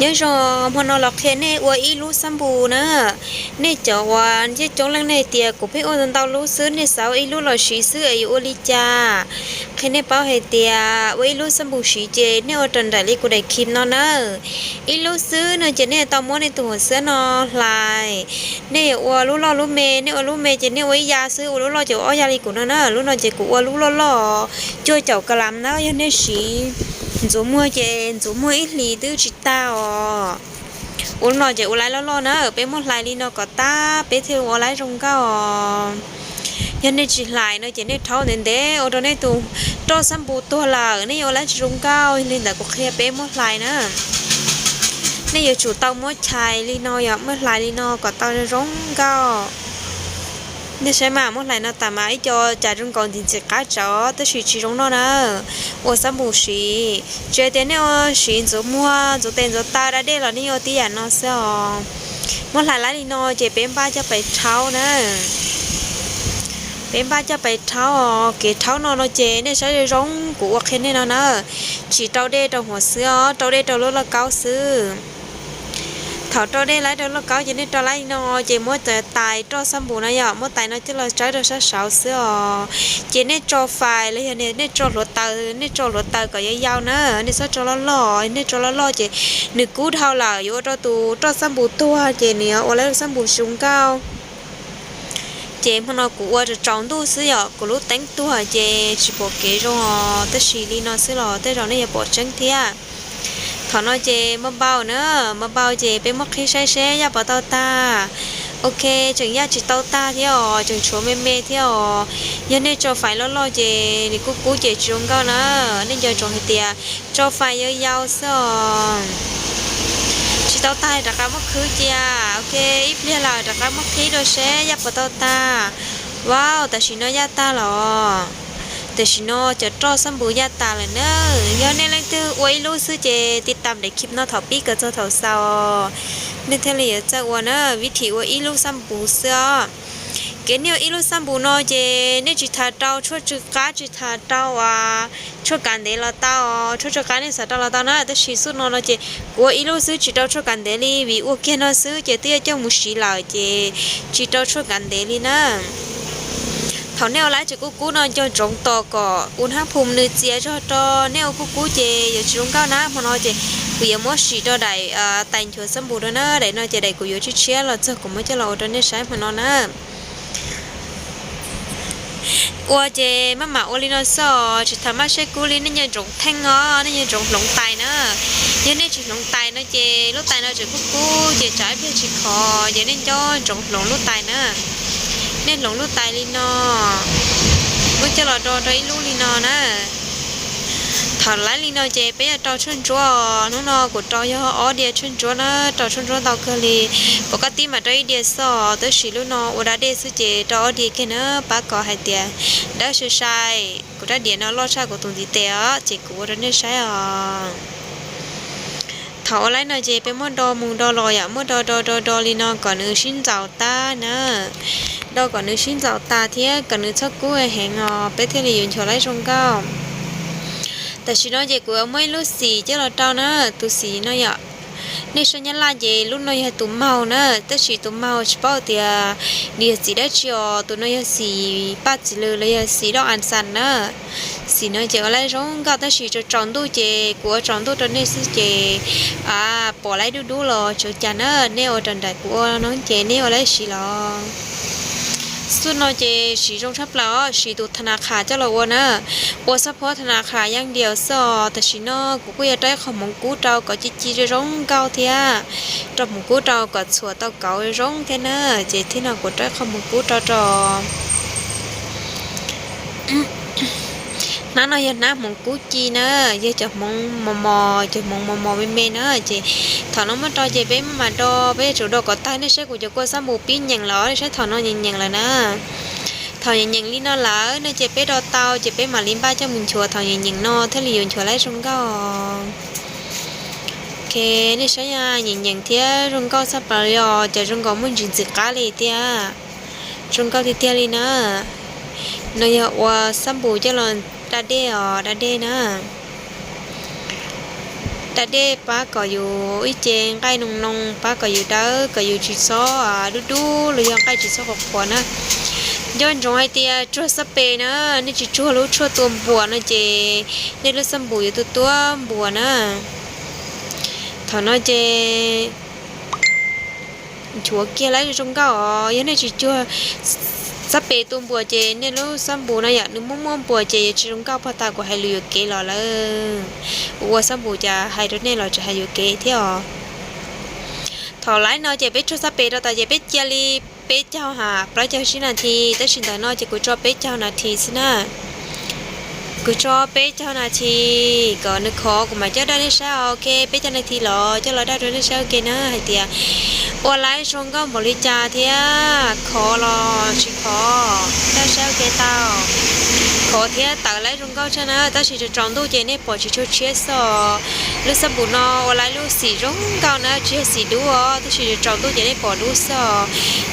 Nyob zoo, hmo no los qhia nej ua ib lub xab npus na. Nej cov uas ncej coob leej nej hais tias kuv pheej ua ntau ntau lub xwb, nej xav ua ib lub los siv xwb es yuav ua li cas? Qhia nej paub hais tias ua ib lub xab npus siv ces nej ua raws nraim li kuv daim khiv no na. Ib lub xwb no ces nej tau muab nej tus huam xwab no hlais. Nej yuav ua lub loj lub me, nej ua lub me ces nej ua ib ya xwb, ua lub loj ces ua ob ya li kuv no na. Lub no ces kuv ua lub loj loj cuaj caum ka lam na, yog nej siv ntxuav muag ces ntxuav muag ib hlis twb tsis tag os. Ua lub no ces ua laib loj loj na, peb muab hlais li no kom tag peb thiaj ua laib zoo nkauj os. Yog nej tsis hlais no ces nej rhaub ntev ntev ua rau nej tus roj xab npus tuag lawm, nej yuav ua laib tsis zoo nkauj. Yog li ntawd kuv qhia peb muab hlais na. Nej yuav tsum tau muab chais li no, yog muab hlais li no kom tau zoo nkauj. Nej saib mas, muab hlais no tas mas ib co cas zoo nkaus ntxim ntxim qab tsawv tab sis tsis zoo noj na. Ua xab npus siv, tsis hais tias nej ua siv ntxuav muag ntxuav tes ntxuav taw da dej los nej ua tib yam no xwb os. Muab hlais laib li no ces peb npaj coj pais rhaub na. Peb npaj coj pais rhaub os. Kev rhaub no no ces nej saib zoo zoo kuv ua qhia nej no na. Tsis rau dej rau huam xwb os, rau dej rau lub lauj kaub xwb. Thaum rau dej laib rau lauj kaub ces nej rau laib li no ces muab tais roj xab npus no yom, muab tais no coj los tsawb rau sab saud xwb os. Ces nej tso fais los yog nej tso hluav taws, nej tso hluav taws kom yau yau na, nej txhob tso loj loj, nej tso loj loj ces nws kub dhau lawm yuav ua rau tus roj xab npus tuag ces nws yuav ua laib lub xab npus tsis zoo nkauj. Ces hmo no kuv ua tsaus tsaus ntuj xwb yom, kuv lub teeb tuag ces tsis pom kev zoo os, tab sis li no xwb los tej zaum nej yuav pom tseeb thiab. Thaum no ces npau npau na, npau npau ces peb muab qhib saib seb yaj puas tau tag. Ok, tseem yaj tsis tau tag thiab os, tseem tshuav me me thiab os. Yog nej tso fais loj loj ces nws kub kub ces tsis zoo nkauj na. Nej nco ntsoov hais tias tso fais yau yau xwb os. Tsis tau tag rov qab muab khwb cia. Ok, ib pliag lawm rov qab muab qhib dua seb yaj puas tau tag. Wow, tam sim no yaj tag los. Tam sim no cov roj xab npus yaj tas lawm na. Yog nej leej twg ua ib lub xwb ces tiv tam daim khib no thaum pib kom txog thaum xaus, nej thiaj li yuav txawj ua na. Vib thim ua ib lub xab npus xwb os. Kev nej ua ib lub xab npus no ces nej tsis tas rau tshuaj tsw qab, tsis tas rau uas tshuaj kav ntev los tau. Tshuaj tsw qab nej xav rau los tau na, tab sis xub no no ces kuv ua ib lub xwb tsis rau tshuaj kav ntev li, vim ua kiag no xwb ces twb yuav coj mus siv lawm ces tsis rau tshuaj kav ntev li na. Thaum nej ua laib tseem kub kub no nco ntsoov tos kom u hnab phum nws txias zog rau, nej ua kub kub ces yuav tsis zoo nkauj na. Hmo no ces kuv yuav muab sim rau daim tais nchuav xab npus rau na, daim no ces daim kuv yuav tshiab tshiab los txog kuv muab coj los ua rau nej saib hmo no na. Ua ces maj mam ua li no xwb os, tsis tas maj siab kub li, nej nco ntsoov theej os, nej nco ntsoov hloov tais na. Yog nej tsis hloov tais no ces lub tais no tseem kub kub ces tsam ib pliag tsis khov, ces nej nco ntsoov hloov lub tais na. Nej hloov lub tais li no, muab coj los do rau ib lub li no na. Thaum laib li no ces peb yuav rau tshuaj ntsuab. Hnub no kuv rau yog ob diav tshuaj ntsuab na, rau tshuaj ntsuab ntau kawg li. Pom koj tib mam rau ib diav xwb, tab sis lub no ua da dej xwb ces rau ob diav kiag na, pab kom hais tias dawb sai sai. Kuv rab diav no loj tshaj kuv tus ntiv tes os, ces kuv ua rau nej saib os. Thaum ua laib no ces peb muab do mus do los yom, muab do do do do li no kom nws sib ntxaus tag na. Do kom nws sib ntxaus tas thiab kom nws txhob kub heev os, peb thiaj li yuav nchuav laib zoo nkauj. Tam sim no ces kuv muab ib lub xim coj los rau na, tus xim no yom. Nej saib nyab laj ces lub no yog tus maug na, tab sis tus maug tsis paub tias nws yog xim dab tsi os, tus no yog xim paj txiv lws los yog xim doj as xas na. Xim no ces ua laib zoo nkauj tab sis tsaus tsaus ntuj ces kuv ua tsaus ntuj rau nej xwb ces pom laib dub dub los tsuav cas na, nej ua raws nraim kuv ua no ces nej ua laib siv los. Xub no ces siv zoo tshaj plaws os, siv tus tha na qhas coj los ua na, ua xab phob tha na qhas yeej diaus xwb os. Tam sim no kuv kuj yuav rau ib qho hmoov kub rau kom ci ci zoo zoo nkauj thiab, rau hmoov kub rau kom txhuam tau kauv zoo thiab na, ces thiab no kuv rau ib qho hmoov kub rau rau. Hnab no yog hnab hmoov kub ci na, yog cov hmoov mos mos, cov hmoov mos mos me me na, ces thaum no muab rau ces peb maj mam do, peb yuav tsum do kom tag. Nej saib kuv cov kua xab npus pib nyeem lawm, nej saib thaum no nyeem nyeem lawm na. Thaum nyeem nyeem li no lawm no ces peb do tau ces peb mam li npaj coj mus nchuav, thaum nyeem nyeem no thiaj li yuav nchuav laib zoo nkauj. Ok, nej saib, nyeem nyeem thiab zoo nkauj tshaj plaws li os, cov zoo nkaus muaj ntsis ntxim qab li tiag. Zoo nkauj tiag tiag li na. No yog ua xab npus coj los da dej os, da dej na. da dej pab kom yus ib ce nqaij noo noo, pab kom yus dawb, kom yus tsis txhob dub dub los yog nqaij tsis txhob qhuav qhuav na. Nco ntsoov hais tias tsuag xab pes na, nej tsis tsuag lub tshuaj tua npuas no ces nej lub xab npum yuav tuaj tua npuas na. Thaum no ces nchuav kiag lawm zoo nkauj os. Yog nej tsis tsuag xab pes tua npuas ces nej lub xab npum no yom, nws muaj muaj npuas ces yuav tsis zoo nkauj pog tas kuv hais lus yuam kev los lawm. Kuv ua xab npum cas hais rau nej los tsis hais yuam kev thiab os. Thaum laib no ces peb tsuag xab pes rau tas ces peb cia li peb caug ha plaub caug tsib nas this, tab sis ntawm no ces kuv tso peb caug nas this xwb na. Kuv tso peb caug nas this kom nws khov kuv mam coj daj nej saib. Ok, peb caug nas this los coj los daj rau nej saib ua ke na hais tias ua laib zoo nkauj npaum li cas thiab khov los tsis khov, daj saib ua ke tau. Khov thiab tawv laib zoo nkauj tshaj na, tab sis tsaus ntuj ces nej pom tsis tshua tshiab xwb os. Lub xab npum no ua laib lub xim zoo nkauj na, tsis yog xim dub os, tab sis tsaus ntuj ces nej pom dub xwb os.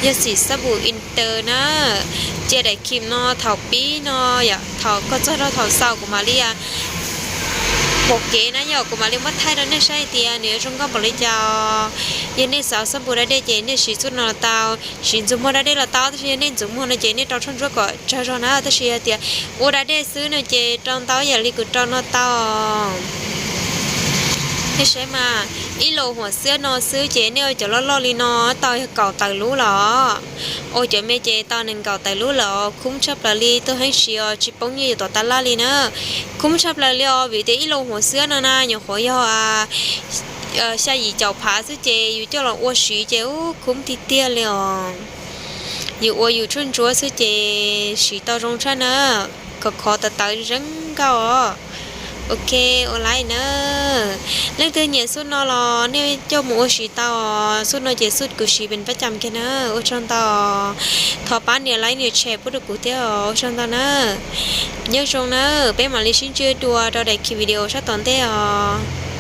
Yog xim xab npum inter na, cia daim khim no thaum pib no yom, thaum koj txog rau thaum xaus kuv mam li pom kev na yom, kuv mam li muab thaij rau nej saib tias nws yuav zoo nkauj npaum li cas. Yog nej xav xab npum da dej ces nej siv xub no los tau, siv ntxuag muag da dej los tau, tab sis yog nej ntxuav muag no ces nej rau tshuaj ntsuab kom tsawg zog na, tab sis yog tias ua da dej xwb no ces rau ntau yam li kuv rau no tau. Nej saib mas, ib los huam xwb no xwb ces nej ua cov loj loj li no tau yog kaum tawm lub los, ua cov me ces tau nees nkaum tawm lub lawm, khoob tshaj plaws li, tuaj heev siv os, tsis poob nyiaj yuav tom tas laj li na. Khoob tshaj plaws li os, vim tias ib los huam xwb no na nyuam qhuav yog xya yim caum phav xwb ces yus coj los ua siv ces ub khoob tiag tiag li os. Yus ua yus tshuaj ntsuab xwb ces siv tau zoo tshaj na, khov khov tawv tawv zeeg nkauj os. Ok, ua laib na. Leej twg nyiam xub no los nej coj mus ua siv tau. Xub no ces xub kuv siv pes pab cam kiag na. Ua tsaug ntau. Thov pab nias like nias share pub rau kuv thiab os. Ua tsaug ntau na. Nyob zoo na, peb mam li sib ntsib dua rau daim video sab tom ntej os.